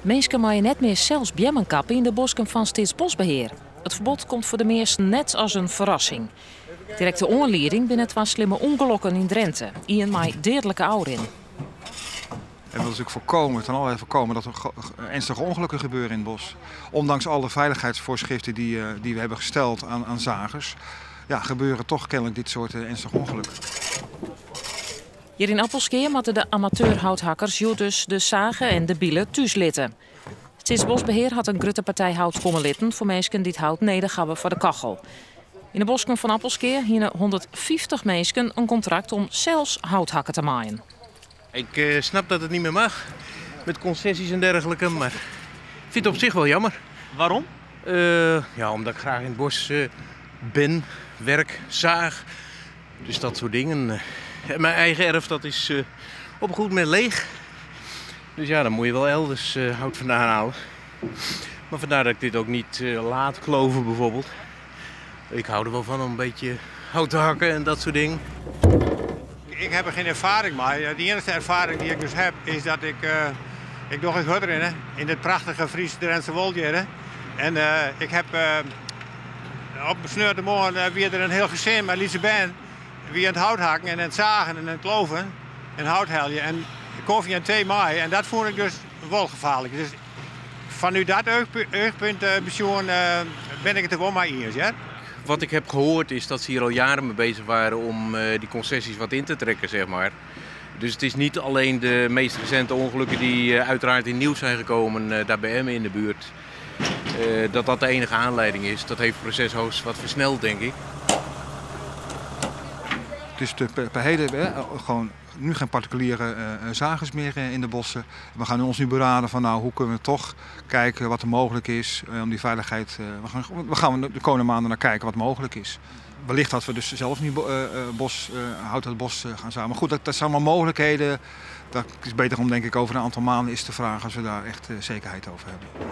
Minsken meie net mear sels beammen kappe yn de bosken fan Steatsboskbehear. It ferbod komt foar de measten net as in ferrassing. Direkte oanlieding binne twa slimme ûngelokken yn Drinte, ien mei deadlike ôfrin. En we willen natuurlijk voorkomen, ten alle voorkomen dat er ernstige ongelukken gebeuren in het bos. Ondanks alle veiligheidsvoorschriften die we hebben gesteld aan zagers, ja, gebeuren toch kennelijk dit soort ernstige ongelukken. Hjir yn Appelskea moatte de amateurhouthakkers hjoed dus de sage en de bile thús litte. Steatsboskbehear hat in grutte partij hout komme litten foar minsken dy't hout nedich hawwe foar de kachel. Yn de bosken fan Appelskea hiene 150 minsken in kontrakt om sels hout hakke te meien. Ik snap dat het niet meer mag met concessies en dergelijke, maar ik vind het op zich wel jammer. Waarom? Ja, omdat ik graag in het bos ben, werk, zaag. Dus dat soort dingen. En mijn eigen erf, dat is op een goed moment leeg. Dus ja, dan moet je wel elders hout vandaan halen. Maar vandaar dat ik dit ook niet laat kloven bijvoorbeeld. Ik hou er wel van om een beetje hout te hakken en dat soort dingen. Ik heb er geen ervaring mee. De enige ervaring die ik dus heb is dat ik doch in hurdrinne in het prachtige Fries-Drentse Woldjere. En ik heb op sneontemorgen weer er een heel gezin met lytse bern wie aan het hout hakken en aan het zagen en aan het kloven en hout heljen en koffie en thee mee. En dat vond ik dus wel gevaarlijk. Dus vanuit dat oogpunt besjoen, ben ik het er wel mee eens. Ja? Wat ik heb gehoord is dat ze hier al jaren mee bezig waren om die concessies wat in te trekken. Dus het is niet alleen de meest recente ongelukken die uiteraard in nieuws zijn gekomen daar bij Emmen in de buurt. Dat dat de enige aanleiding is. Dat heeft het proces hoogst wat versneld, denk ik. Het is per heden, hè, gewoon nu geen particuliere zagers meer in de bossen. We gaan ons nu beraden van hoe kunnen we toch kijken wat er mogelijk is om die veiligheid. We gaan de komende maanden naar kijken wat mogelijk is. Wellicht dat we dus zelf nu hout uit het bos gaan zagen. Maar goed, dat zijn allemaal mogelijkheden. Dat is beter om denk ik over een aantal maanden eens te vragen als we daar echt zekerheid over hebben.